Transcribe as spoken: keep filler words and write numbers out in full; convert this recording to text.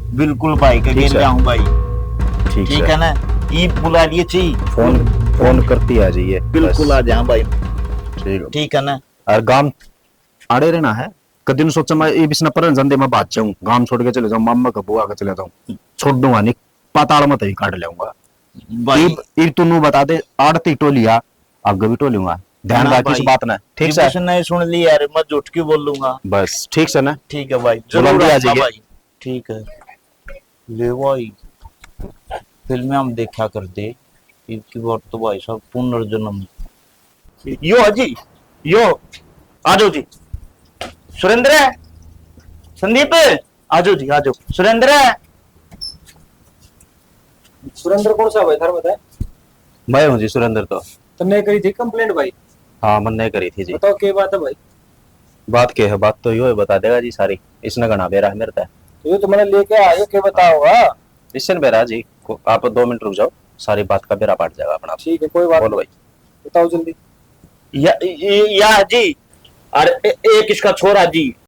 बिल्कुल भाई के ठीक गेल सर। जाऊं भाई। ठीक ठीक सर। है ना? ईब बुला लिए ची। फोन फोन करती आ जाइए। बिल्कुल बस। आ जाऊं भाई। ठीक है। ठीक है ना? और गांव आड़े रहना है। कदी न सोचा मैं ये बिसना पर जाते मैं भाग जाऊं, गांव छोड़ के चले जाऊं, मामा का बुआ के चले जाऊं, छोड़ दूंगा नहीं, पाताल में तो ही काट लेऊंगा। भाई इब इब तू नू बता दे, आड़ती टोलिया आगे भी टोलूंगा, ध्यान ना राखी इस भाई। बात ना, ठीक इब सर? उसने नहीं सुन ली यार, मैं झूठ क्यों बोलूंगा? बस ठीक सर ना। ठीक है भाई, बुलंदी जरूर आ आऊंगा जाइए। भाई। ठीक है, ले भाई, फिल्में हम देखा करते, इनकी बार तो भाई साहब पुनर्जन्म। यो है जी, यो, आ जाओ जी। सुरेंद्र, संदीप, आ जाओ जी, आ जाओ। सुरेंद्र। सुरेंद्र कौन सा भाई थारा बताए? मैं हूँ जी सुरेंद्र तो। तन्ने करी थी कंप्लेंट भाई? हाँ, मन्ने करी थी जी। बताओ के बात है भाई? बात के है? बात तो यो है, बता देगा जी सारी। इसने घना बेरा है मेरे तै। तो ये तो मैंने लेके आया, के बताओगा? इसने बेरा जी, को- आप दो मिनट रुक जाओ, सारी बात का बेरा पाट जाएगा अपना। ठीक है, कोई बात बोलो नहीं। भाई। बताओ जल्दी। या, या जी, अरे ए- एक इसका छोरा जी,